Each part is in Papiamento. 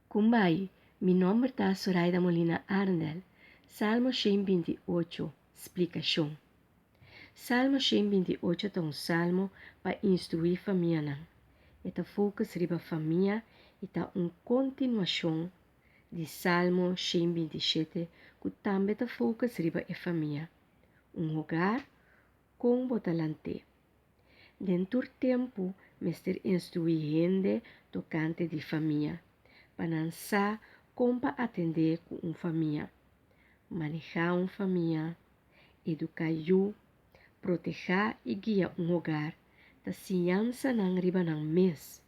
Kumbai, mi nomber ta Soraida Molina Arendel. Salmo 128, splikashon. Salmo 128 ta un salmo pa instruí famianan. E ta focus riba famia i ta un kontinuashon di Salmo 127 ku tambe ta focus riba e famia. Un hogar kon bo ta lant'é. Den tur tempu mester instruí hende tokante di famia, pa nan sa kon pa atendé ku un famia, manehá un famia, eduká yu, protehá i guia un hogar, ta siñansanan riba nan mes.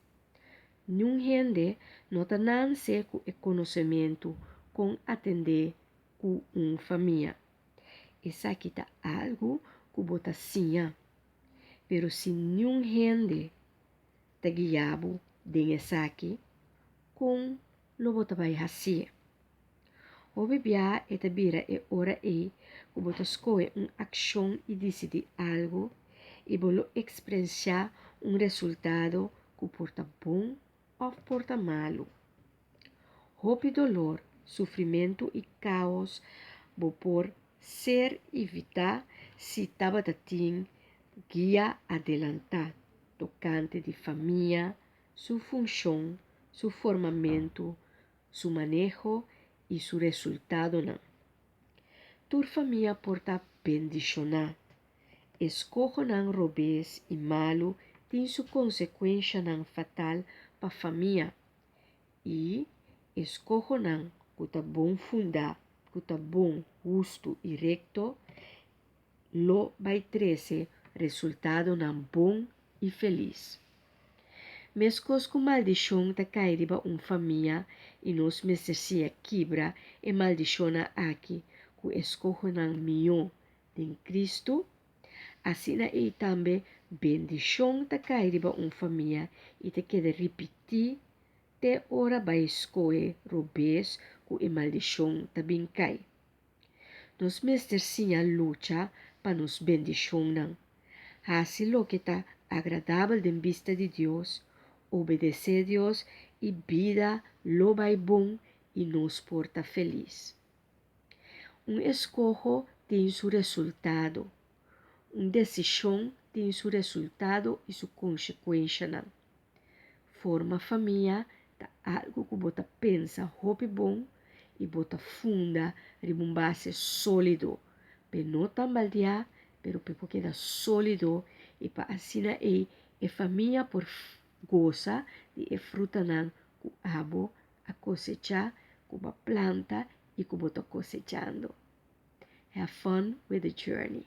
Niun hende no ta nanse ku e konosementu kon atendé ku un famia. Esaki ta algu ku bo ta siña. Pero si niun hende ta guia bo den esaki, kon lo bo ta bai hasié? Hopi bia e ta bira e ora ei ku bo ta skohe un akshon i disidí algu i bo lo eksperensiá un resultado ku por ta bon òf por ta malu. Hopi dolor, sufrimentu i káos bo por ser evitá si tabata tin guia adelantá tokante di famia, su funshon, su formamentu, su maneho i su resultadonan. Tur famia por ta bendishoná. Eskohonan robes i malu tin su konsekuenshanan fatal pa famia i eskohonan ku ta bon fundá, ku ta bon, hustu i rekto, lo bai trese resultadonan bon i felis. Meskos ku maldishon ta kai riba un famia i nos mester siña kibra e maldishonnan aki ku eskohonan mihó den Kristu, asina ei tambe bendishon ta kai riba un famia i ta keda ripití te ora bai skohe robes ku e maldishon ta bin kai. Nos mester siña lucha pa nos bendishonnan, hasi loke ta agradabel den bista di Dios, obedesé Dios i bida lo bai bon i nos por ta felis. Un eskoho tin su resultado. Un desishon tin su resultado i su konsekuenshanan. Forma famia ta algu ku bo ta pensa hopi bon i bo ta funda riba un base sólido p'e no tambaldiá pero p'e por keda sólido i pa asina ei e famia por gosa di e frutanan ku abo a kosechá, ku bo a planta i ku bo ta kosechando. Have fun with the journey.